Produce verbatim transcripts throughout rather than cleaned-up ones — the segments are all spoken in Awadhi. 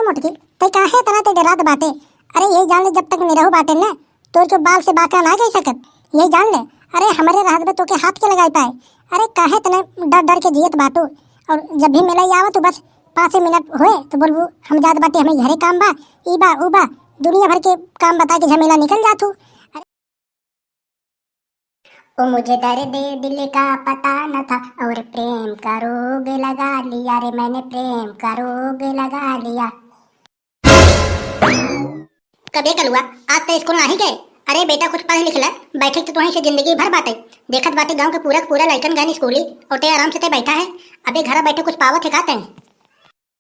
मोटकी, तै काहे इतना तै डरात बाटे? अरे यही जान ले, जब तक निरहू बाटे न, तोर के बाल से बाका ना गई सकत। यही जान ले, अरे हमरे रहत बे तोके हाथ के लगाई पाए। अरे काहे इतना डर डर के जियत बाटू? और जब भी मिलाई आवत हूँ, बस पाँच मिनट होए तो बोलबू, "हम जात बाटे, हमें घरे काम बा, ई बा, ऊ बा।" दुनिया भर के काम बता के झमेला निकल जात हूँ। ओ मुझे दर्द दिल का पता न था और प्रेम का रोग लगा लिया रे मैंने, प्रेम का रोग लगा लिया। कबे कलुआ, आज तै स्कूल नाही गए? अरे बेटा, कुछ पढ़ लिख ले, बैठे तो तुहीं से जिंदगी भर बाटे। देखत बाटे गांव के पूरा के पूरा लइकन गए स्कूली और तै आराम से तै बैठा है। अबे घरा बैठे कुछ पावत है का तै?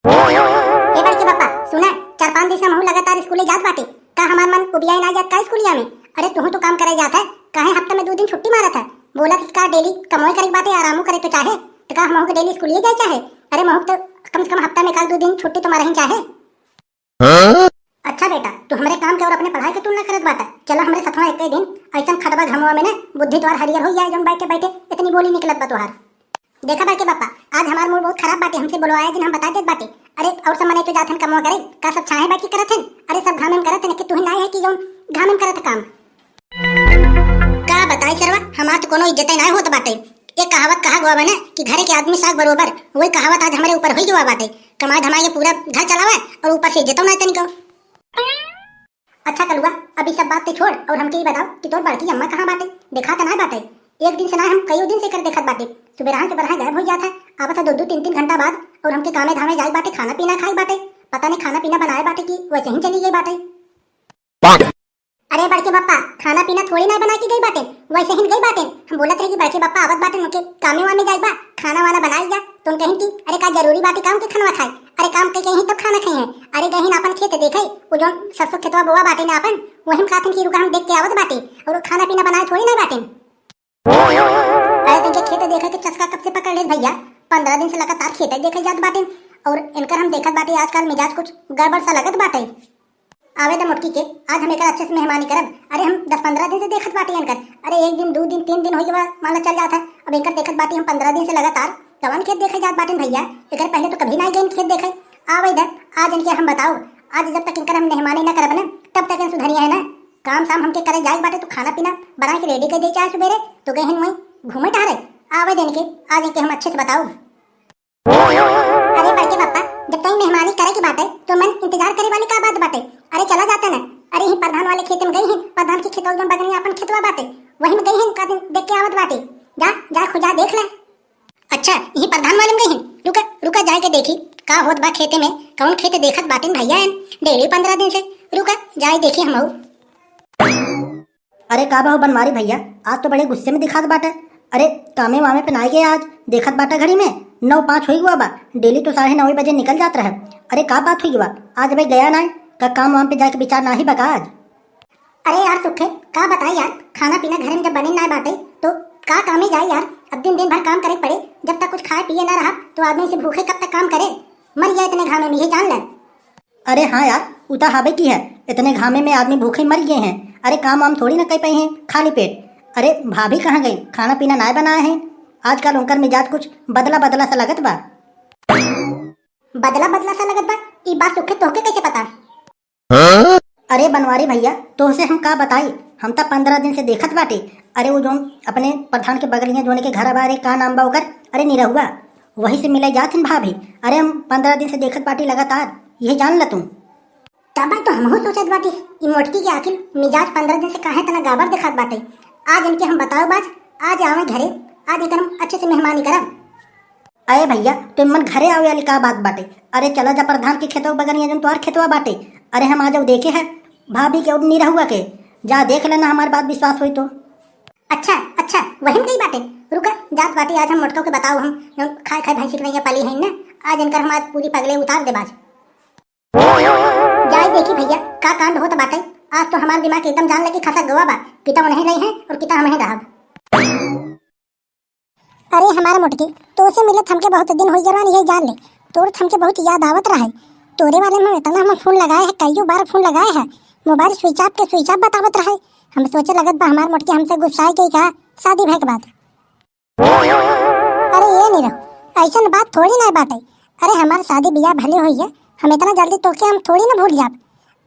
ए बड़के पापा, सुना, चार पाँच दिन से हमहू लगातार स्कूले जात बाटे। का हमार मन उबियाए ना जात का स्कूलिया में? अरे तुहू तो काम करे जात है, काहे हफ्ता में दो दिन छुट्टी मारत है? बोला कि का डेली कमाई करे के बाटे, आरामो करे तो चाहे, तो का हमहू के डेली स्कूलिए जाए चाहे? अरे महू तो कम से कम हफ्ता में एक आध दो दिन छुट्टी तो मारही चाहे। अच्छा बेटा, तू हमरे काम के और अपने पढ़ाई के तुलना करत बाटा। चला हमरे सथवा एक दिन, ऐसन खटबा घमवा में ना बुद्धि तोहार हरियर हो जाए, जौन बैठे बैठे इतनी बोली निकलत बा तोहार। देखा बड़के पापा, आज हमार मूड बहुत खराब बाटे, हमसे बोलवाया जिन हम बता देत बाटे। अरे और सब मने तो जात हन कमवा करे, का सब छाहे बाकी करत हन? अरे सब घामे में करत हन, कि तू ही नाय है कि जौन घामे में करत काम। का बताई सरवा, हमार तो कोनो इज्जते नाय होत बाटे। एक कहावत कहा गवा बा ना कि घरे के आदमी साग बरोबर, वही कहावत आज हमरे ऊपर होई गवा बाटे। कमाए धमाए के पूरा घर चलावे और ऊपर से इज्जतो नाय तनिको। अच्छा कलुआ, अब ई सब बात ते छोड़ और हमके ई बताओ कि तोर बड़की अम्मा कहाँ बाटे? देखा त नाय बाटे। एक दिन से ना, हम कईयो दिन से एकर देखत बाटे। सुबेरहा के बरहा गायब हो जात है, आवत है दो दो तीन तीन घंटा बाद और हमके कामे धामे जाए बाटे, खाना पीना खाए बाटे। पता नहीं खाना पीना बनाए बाटे कि वैसे ही चली गई बाटे। अरे बड़के पापा, खाना पीना थोड़ी ना बना के गई बाटे, वैसे ही गई बाटे। हम बोलत रहे कि बड़के पापा आवत बाटे, उनके कामे वामे जाए बा, खाना वाना बनाए जा। तो हम कहीं कि अरे का जरूरी बाटे काम के खाना खाए? अरे काम के कहीं तब खाना खाई है। अरे गहिन अपन खेत देखे, वो जो सरसों खेतवा बोआ बाटे ना अपन, वही में कहत हन कि रुका हम देख के आवत बाटे, और खाना पीना बनाए थोड़ी ना बाटे। अरे तुमके खेत देखे के चस्का कब से पकड़ लेत भैया? पंद्रह दिन से लगातार खेत देखे जात बाटे, और इनकर हम देखत बाटे आजकल मिजाज कुछ गड़बड़ सा लगत बाटे। आवे द मोटकी के, आज हम एकर अच्छे से मेहमानी करब। अरे हम दस पंद्रह दिन से देखत बाटी इनकर। अरे एक दिन, दो दिन, तीन दिन हो गवा, मान ला चल जात है। अब इनकर देखत बाटी हम पंद्रह दिन से लगातार। कवन खेत देखे जात बाटिन भैया? एकर पहले तो कभी ना गए खेत देखे। आवे द, आज इनके हम बताओ, आज जब तक इनकर हम मेहमानी ना करब ना, तब तक इन सुधरिया है ना। काम साम हमके करे जाए बाटे, तो खाना पीना बना के रेडी कर दे चाहे सुबेरे, तो गए हैं वहीं घूमे टहरे। आवे द इनके, आज इनके हम अच्छे से बताओ। अरे बड़के पापा, जब तई मेहमानी करे के बाटे, तो मन इंतजार करे वाली का बात बाटे? अरे चला जाता ना। अरे ही प्रधान वाले खेते में गई हैं, प्रधान के खेत एकदम बगल में अपन खेतवा बाटे, वही में गई हैं, का दिन देख के आवत बाटे। जा, जा खुजा देख ले। अच्छा, यही प्रधान वाले में गई हैं? रुका, रुका, जाए के देखी का होत बा खेते में, कौन खेत देखत बाटेन भैया एन डेली पंद्रह दिन से। रुका, जाए देखी हम। अरे का बा हो बनवारी भैया, आज तो बड़े गुस्से में दिखात बाटे। अरे कामे वामे पे नाई गए आज, देखत बाटा घड़ी में नौ पाँच होई गवा बा। डेली तो साढ़े नौ बजे निकल जात रहे। अरे का बात होई गवा, आज भाई गया नाई? का काम वाम पे जाके विचार नाही बा का आज? अरे यार सुखे, का बताई यार, खाना पीना घर में जब बने ना बाटे तो का कामे जाए यार। अब दिन दिन भर काम करे पड़े, जब तक कुछ खाए पिए ना रहा तो आदमी से भूखे कब तक काम करे? मर गया इतने घामे में, ये जान ले। अरे हाँ यार, उ त हबे की है, इतने घामे में आदमी भूखे मर गए हैं। अरे काम वाम थोड़ी ना कर पाए हैं खाली पेट। अरे भाभी कहाँ गई, खाना पीना ना बनाए हैं? आजकल उनकर मिजाज कुछ बदला बदला सा लगत बा। बदला बदला सा लगत बा? ई बात सुखे तोहके कैसे पता? अरे बनवारी भैया, तोहसे हम का बताई, हम त पंद्रह दिन से देखत बाटे। अरे वो जोन अपने प्रधान के बगलिया जोने के घर बा, अरे का नाम बा ओकर, अरे निरहुआ, वही से मिले जात हन भाभी। अरे हम पंद्रह दिन से देखत बाटी लगातार, ये जान ल तू। तब तो हमहू सोचत बाटी, ई मोटकी के आखिर मिजाज पंद्रह दिन से काहे तना गाबर देखात बाटे। आज इनके हम बताओ बाज, आज आवे घरे, आज इनकर हम अच्छे से मेहमानी करब। अरे भैया, तो मन घरे आवे वाली का बात बाटे? अरे चला जा प्रधान के खेतवा बगनिया, जौन तोहार खेतवा बाटे। अरे हम आ जाओ देखे है भाभी के और निरहुआ के, जा देख लेना, हमार बात विश्वास होई तो। अच्छा, अच्छा, वही में गई बाटे। रुका, जात बाटे, आज हम मोटका के बताओ, हम जौन खाए खाए भैंसी के नैया पाली है ना, आज इनकर हम आज पूरी पगले उतार दे बाज। जाए देखी भैया, का कांड होत बाटे। आज तो हमार दिमाग एकदम जान लगी खसक गवा बा, किता उन्हें रही है और किता हम ही रहब। अरे हमारा मोटकी, तोसे मिलत हमके बहुत दिन होई गरवान, यही जान ले। तोर त हमके बहुत याद आवत रहे। तोरे वाले में इतना हम फोन लगाए है, कईयो बार फोन लगाए है, मोबाइल स्विच ऑफ के स्विच ऑफ बतावत रहे। हम सोचे लगत बा हमार मोटकी हमसे गुस्साए गई का, शादी भय के बाद। अरे ये नहीं रहो, ऐसन बात थोड़ी ना बाटे। अरे हमार शादी बियाह भले होई है, हम इतना जल्दी तोहके हम थोड़ी ना भूल जाब।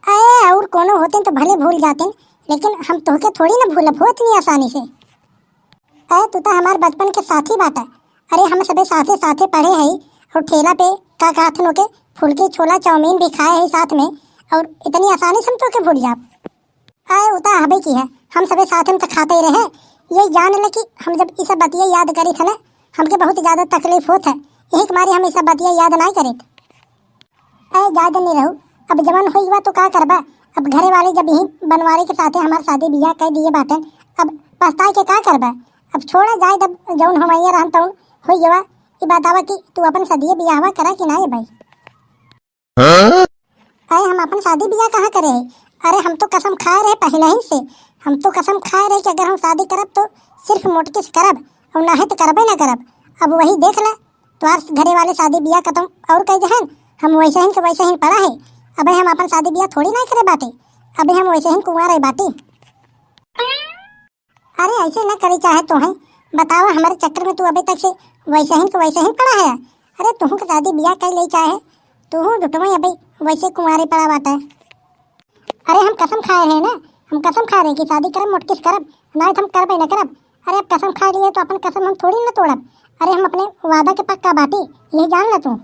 अरे, और कोनो होते तो भले भूल जाते, लेकिन हम तोहके थोड़ी ना भूलब हो इतनी आसानी से। अरे, तू तो हमार बचपन के साथी बाटा। अरे, हम सबे साथे साथे पढ़े हई और ठेला पे का कहत नोके फुलकी, छोला, चाउमीन भी खाए हई साथ में, और इतनी आसानी से हम तोहके भूल जाब? अरे, उ त हबे की है, हम सबे साथे में त खाते ही रहे। ये जान ले कि हम जब ई सब बतिया याद करी थे ना, हमके बहुत ज्यादा तकलीफ होत है, यही के मारे हम ई सब बतिया याद नाई करित। अरे, जाए दे नहीं रहू, अब जवन होई बा तो का करबा? अब घरे वाले जब यही बनवारी के साथे हमार शादी बियाह कर दिए बाटन, अब पछताए के का करबा? अब छोड़ा जाए, अब जौन हम आइया रहन तौन होई गवा। ई बतावा कि तू अपन शादी बियाहवा करा कि नाई भाई? अरे, हम अपन शादी बियाह कहाँ करे है? अरे, हम तो कसम खाए रहे पहले ही से। हम तो कसम खाए रहे कि अगर हम शादी करब तो सिर्फ मोटकी से करब, और नाहीं तो करबे ना करब। अब वही देख ले, तोहार घरे वाले शादी बियाह खत्म और कह देहन, हम वैसे ही के वैसे ही पड़ा है। अबे हम अपन शादी बियाह थोड़ी ना करे बाटे, अबे हम वैसे ही कुंवार है बाटी। अरे, ऐसे ना करे चाहे तो है, बतावा, हमारे चक्कर में तू अबे तक से वैसे ही के वैसे ही पड़ा है। अरे, तुहू के शादी बियाह कर ले चाहे, तुहू झुटवा अबे वैसे कुंवारे पड़ा बाटे। अरे, हम कसम खाए रहे ना, हम कसम खाए रहे कि शादी करब, मोटकी से करब, ना तो हम करबे ना करब। अरे, अब कसम खा लिए तो अपन कसम हम थोड़ी ना तोड़ब। अरे, हम अपने वादा के पक्का बाटी, ये जान ले तू।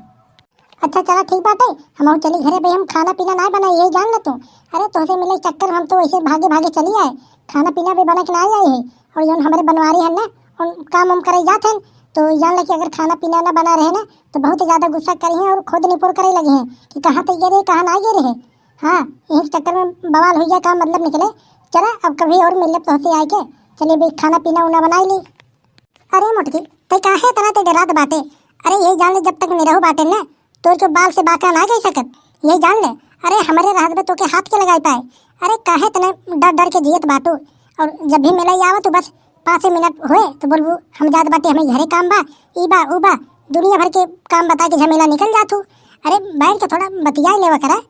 अच्छा, चला ठीक बाटे, हम चली घरे भाई, हम खाना पीना ना बनाई, ये जान ले तू। अरे, तोहसे मिले चक्कर में हम तो ऐसे भागे भागे चली आए, खाना पीना भी बना के ना आई है। और जौन हमारे बनवारी है ना, उन काम उम करे जात हैं, तो जान ले कि अगर खाना पीना ना बना रहे ना, तो बहुत ज्यादा गुस्सा करी हैं और खुद निपोर करे लगी हैं कि कहाँ तो गए रहे, कहाँ ना गए रहे। हाँ, यही चक्कर में बवाल हुई है, का मतलब निकले। चला, अब कभी और मिलब तोहसे आए के, चलिए भाई, खाना पीना उना बनाई ली। अरे मोटकी, ते काहे इतना ते डरात बाटे? अरे, ये जान ले, जब तक निरहू बाटे ना, तोर के बाल से बाका ना गई सकत, ये जान ले। अरे, हमरे रहत में तोके हाथ के लगाई पाए। अरे, काहे इतने डर डर के जियत बाटू? और जब भी मिलाई आवा तो बस पाँच मिनट होए तो बोलबू, हम जात बाटे, हमें घरे काम बा, ई बा, ऊ बा, दुनिया भर के काम बता के झमेला निकल जात हूँ। अरे, बैठ के थोड़ा बतियाई लेवा करा।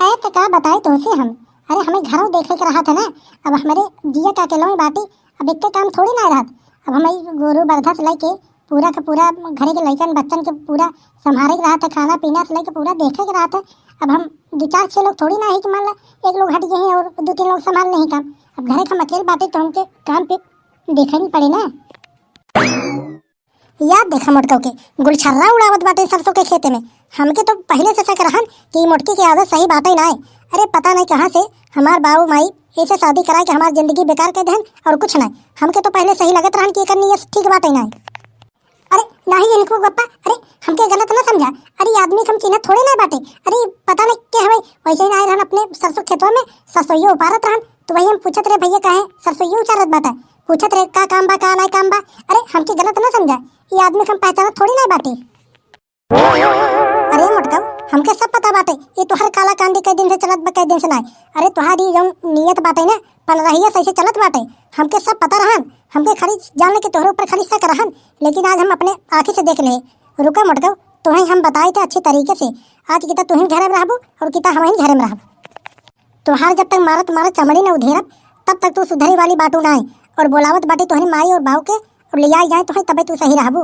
अरे, तो का बताई तोहसे हम? अरे, हमें घरों देखे के रहत है ना, अब हमारे जिया का अकेलौं बाटी, अब एक काम थोड़ी ना रहत। अब हमें गोरू बरधा से लेके पूरा का पूरा घरे के लइकन बच्चन के पूरा संभारे के रहत है, खाना पीना से लेके पूरा देखे के रहत है। अब हम दो चार छह लोग थोड़ी ना है कि मान ला एक लोग हट गए हैं और दो तीन लोग संभाल नहीं काम। अब घरे का हम अकेले बाटे तो हमके काम पे देखे नहीं पड़े ना। याद देखा मोटकऊ के, गुलछर्रा उड़ावत बाटे सरसों के खेते में। हमके तो पहिले से शक रहन कि ई मोटकी के आदत सही बाटे नाय। अरे पता नहीं कहाँ से हमार बाबू माई ऐसे शादी करा के हमार जिंदगी बेकार कर देहन और कुछ नहीं। हमके तो पहिले से ही लगत रहन कि एकर नीयत ठीक बाटे नाय। अरे नहीं इनको गप्पा, अरे हमके गलत ना समझा। अरे ई आदमी के हम चिन्हत थोड़े ना बाटे। अरे पता नहीं के हवे, वैसे ही आए रहन अपने सरसों खेतवा में, सरसोइयो उपारत रहन, तो वही हम पूछत रहे, "भैया काहे सरसोइयो उचारत बाटा?" पूछत रहे, "का काम बा, का ना काम बा?" अरे हमके गलत ना समझा, ई आदमी के हम पहचानत थोड़ी ना बाटे। अरे मोटकऊ, हमके सब पता बाटे, ये तोहर काला कांडी कई दिन से चलत बा, कई दिन से नाय। अरे तोहारी जौन नीयत बाटे ना, पनरहिया से ऐसे चलत बाटे, हमके सब पता रहन। हमके खाली जान ले कि तोहरे ऊपर खाली शक रहन, लेकिन आज हम अपने आँखी से देख ले। रुका मोटकऊ, तोहे हम बताई थे अच्छी तरीके से। आज किता तुहिन घरे में रहबू और किता हमहिन घरे में रहब। तोहार जब तक मारत मारत चमड़ी न उधेरब, तब तक तू सुधरे वाली बाटू नाय। और बोलावत बाटे तोहरे माई और बाऊ के, और ले आई जाए तोहे, तबे तू सही रहबू।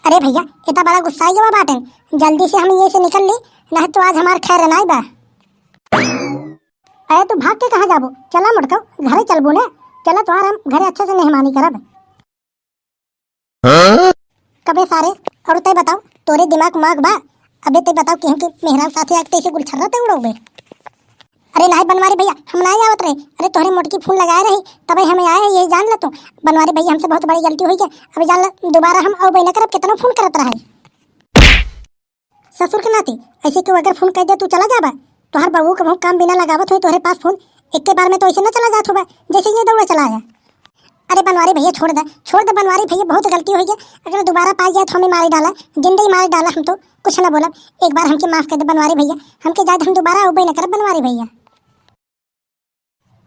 अरे भैया, इतना बड़ा गुस्सा गवा बाटन, जल्दी से हम ये से निकल ली, नहीं तो आज हमार खैर नाय बा। अरे तू भाग के कहाँ जाबू? चला मोटकऊ, घरे चलबू ने। चला तोहार हम घरे अच्छे से मेहमानी करब। कबे सारे, और तय बताओ, तोरे दिमाग उमाग बा? अबे तय बताओ कि हमके मेहरारू साथे आके तैसे गुलछर्रा तय उड़ाओगे? अरे नाय बनवारी भैया, हम नाय आवत रहे। अरे तोहरे मोटकी फोन लगाए रही, तबे हमें आए हैं, ये जान ले तू। बनवारी भैया, हमसे बहुत बड़ी गलती हुई है। अबे जान ले, दोबारा हम अउबे न करब, कितना फोन करत रहे। ससुर के नाती, ऐसे क्यों अगर फोन कर दे, तू चला जाबा? तोहर बहू कबहू काम बिना लगावत होई तोहरे पास फोन, एक के बार में तो ऐसे ना चला जात होबा, जैसे ये दौड़ा चला आया। अरे बनवारी भैया, छोड़ दे, छोड़ दे बनवारी भैया, बहुत गलती हो गई। अगर दोबारा पाई जाए तो हमें मारे डाला, जिंदगी मारे डाला, हम तो कुछ ना बोलब। एक बार हमके माफ कर दे बनवारी भैया, हमके जाए, हम दोबारा अउबे न करब बनवारी भैया।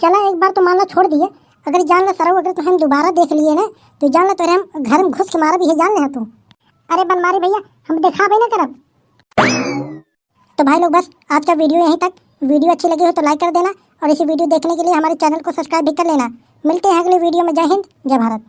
चला, एक बार तो मान ला छोड़ दिए, अगर जान ला सरऊ, अगर तो हम दोबारा देख लिए ना, तो जान ला तोरे हम घर में घुस के मारब, ये जान ले तू। अरे बनवारी भैया, हम देखाबे ना करब। तो भाई लोग, बस आज का वीडियो यहीं तक। वीडियो अच्छी लगी हो तो लाइक कर देना, और इसी वीडियो देखने के लिए हमारे चैनल को सब्सक्राइब भी कर लेना। मिलते हैं अगले वीडियो में। जय हिंद, जय भारत।